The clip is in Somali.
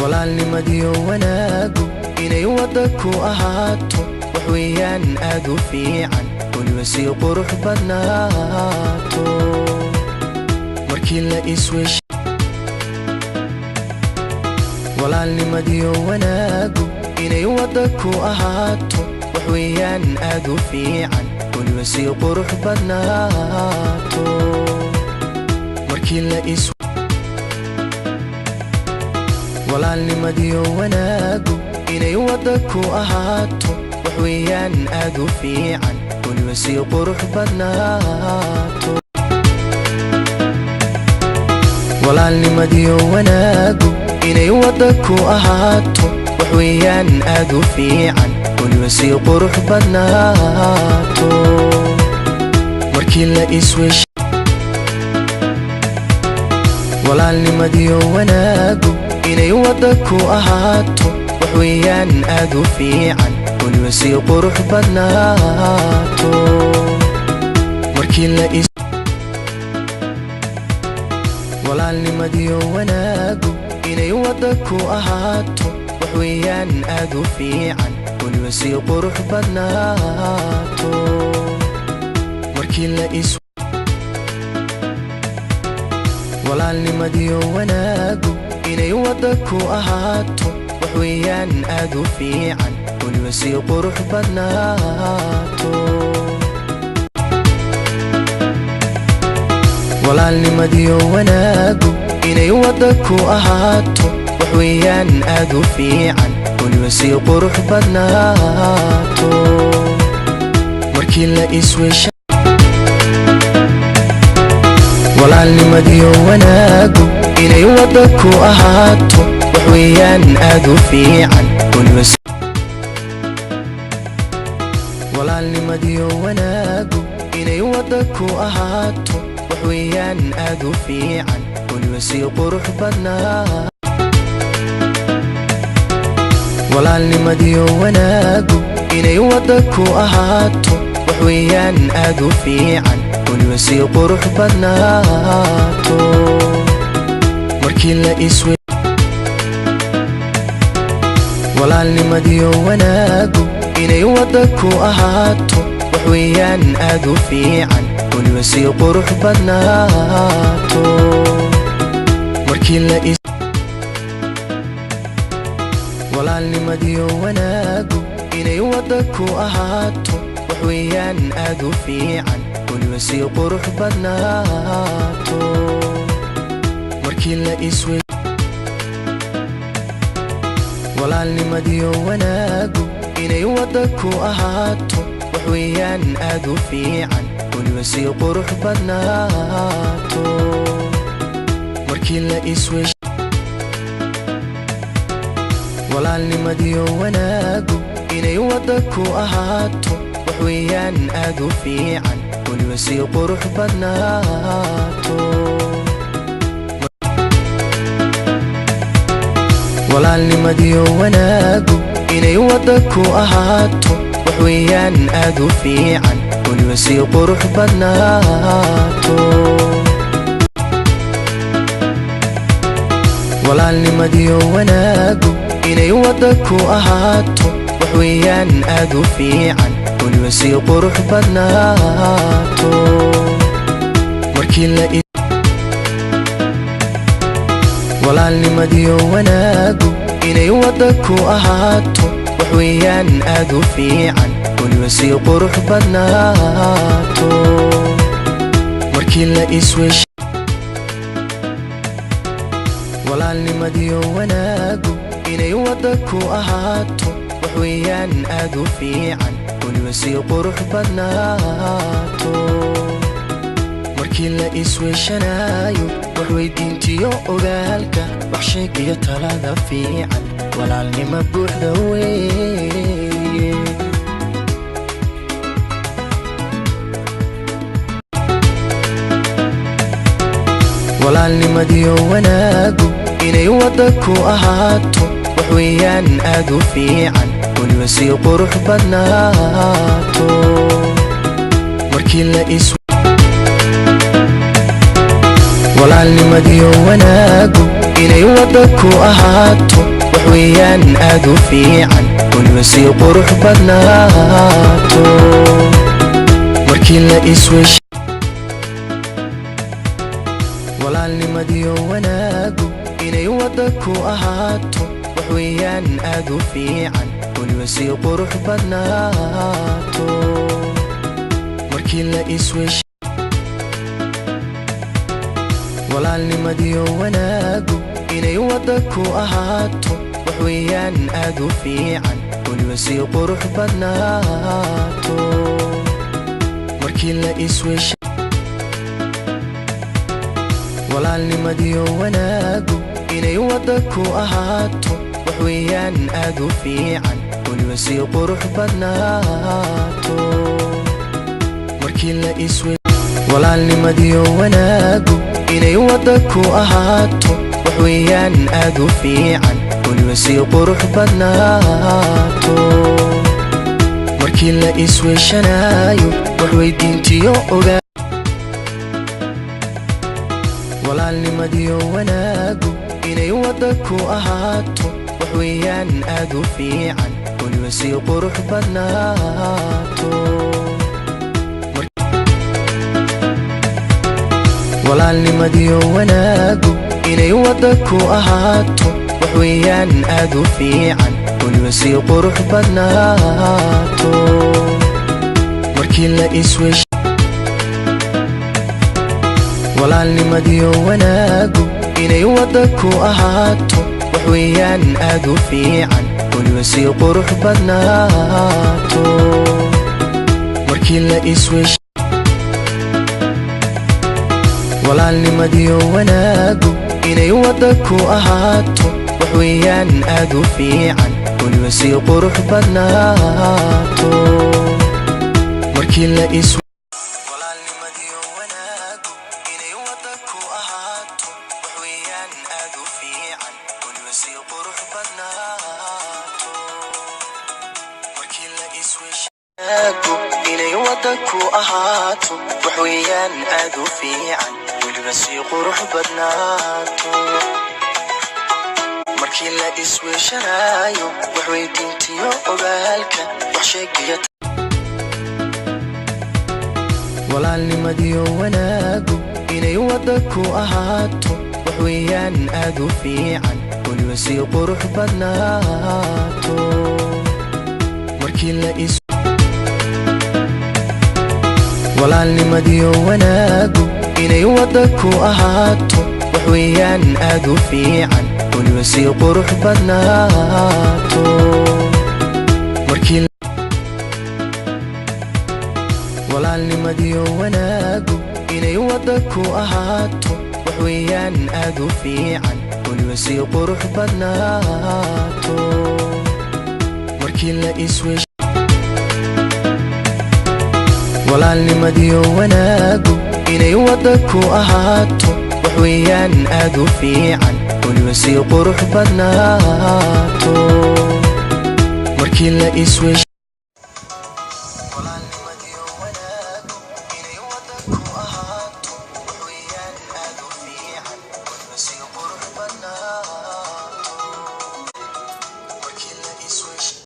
Walaalnimadiyo wanaagu inay wadda ku ahaato wax weeyaan aad u fiican, weliba sii qurux badnaato markii la iswesh. Walaalnimadiyo wanaagu inay wadda ku ahaato wax weeyaan aad u fiican, weliba sii qurux badnaato markii la is. Walaalnimadiyo wanaagu inay wadda ku ahaato wax weeyaan aad u fiican, weliba sii qurux badnaato. Walaalnimadiyo wanaagu inay wadda ku ahaato wax weeyaan aad u fiican, weliba sii qurux badnaato markii la iswesh. Walaalnimadiyo wanaagu inay wadda ku ahaato wax weeyaan aad u fiican, weliba sii qurux badnaato markii la is. Walaalnimadiyo wanaagu inay wadda ku ahaato wax weeyaan aad u fiican, weliba sii qurux badnaato markii la is. Walaalnimadiyo wanaagu inay wadda ku ahaato wax weeyaan aad u fiican, weliba sii qurux badnaato. Walaalnimadiyo wanaagu inay wadda ku ahaato wax weeyaan aad u fiican, weliba sii qurux badnaato markii la isweesha. Walaalnimadiyo wanaagu inay wadda ku ahaato wax weeyaan aad u fiican, weliba. Walaalnimadiyo wanaagu inay wadda ku ahaato wax weeyaan aad u fiican, weliba sii qurux badnaa. Walaalnimadiyo wanaagu inay wadda ku ahaato wax weeyaan aad u fiican, weliba sii qurux badnaato markii la iswe. Walaalnimadiyo wanaagu inay wadda ku ahaato wax weeyaan aad u fiican, weliba sii qurux badnaato markii la is. Walaalnimadiyo wanaagu inay wadda ku ahaato wax weeyaan aad u fiican, weliba sii qurux badnaato markii la iswe. Walaalnimadiyo wanaagu inay wadda ku ahaato wax weeyaan aad u fiican, weliba sii qurux badnaato markii la iswe. Walaalnimadiyo wanaagu inay wadda ku ahaato wax weeyaan aad u fiican, weliba sii qurux badnaato. Walaalnimadiyo wanaagu inay wadda ku ahaato wax weeyaan aad u fiican, weliba sii qurux badnaato. Walaalnimadiyo wanaagu inay wadda ku ahaato wax weeyaan aad u fiican, weliba sii qurux badnaato markii la. Walaalnimadiyo wanaagu inay wadda ku ahaato wax weeyaan aad u fiican, weliba sii qurux badnaato markii la iswesh. Walaalnimadiyo wanaagu inay wadda ku ahaato wax weeyaan aad u fiican, weliba sii qurux badnaato markii la isweeshanaayo. Wax weydiintiyo ogaalka, wax sheegiyo talada fiican, walaalnimo buuxda weeye. Walaalnimadiyo wanaagu inay wadda ku ahaato wax weeyaan aad u fiican, weliba sii qurux badnaato markii la is. Walaalnimadiyo wanaagu inay wadda ku ahaato wax weeyaan aad u fiican, weliba sii qurux badnaato markii la iswesh. Walaalnimadiyo wanaagu inay wadda ku ahaato wax weeyaan aad u fiican, weliba sii qurux badnaato markii la iswesh. Walaalnimadiyo wanaagu inay wadda ku ahaato wax weeyaan aad u fiican, weliba sii qurux badnaato markii la iswesh. Walaalnimadiyo wanaagu inay wadda ku ahaato wax weeyaan aad u fiican, weliba sii qurux badnaato markii la iswe. Walaalnimadiyo wanaagu inay wadda ku ahaato wax weeyaan aad u fiican, weliba sii qurux badnaato markii la isweeshanaayo wax weydiintiyo ogaa. Walaalnimadiyo wanaagu inay wadda ku ahaato wax weeyaan aad u fiican, weliba sii qurux badnaato. Walaalnimadiyo wanaagu inay wadda ku ahaato wax weeyaan aad u fiican, weliba sii qurux badnaato markii la iswesh. Walaalnimadiyo wanaagu inay wadda ku ahaato wax weeyaan aad u fiican, weliba sii qurux badnaato markii la iswesh. Walaalnimadiyo wanaagu inay wadda ku ahaato wax weeyaan aad u fiican, weliba sii qurux badnaato markii la is. Walaalnimadiyo wanaagu inay wadda ku ahaato wax weeyaan aad u fiican, weliba sii qurux badnaato markii la iswesh. Inay wadda ku ahaato wax weeyaan aad u fiican, weliba sii qurux badnaato markii la isweeshanaayo wax weydiintiyo ogaalka wax sheegiya. Walaalnimadiyo wanaagu inay wadda ku ahaato wax weeyaan aad u fiican, weliba sii qurux badnaato markii la is. Walaalnimadiyo wanaagu inay wadda ku ahaato wax weeyaan aad u fiican, weliba sii qurux badnaato markii. Walaalnimadiyo wanaagu inay wadda ku ahaato wax weeyaan aad u fiican, weliba sii qurux badnaato markii la iswesh. Walaalnimadiyo wanaagu inay wadda ku ahaato wax weeyaan aad u fiican, weliba sii qurux badnaato markii la iswesh.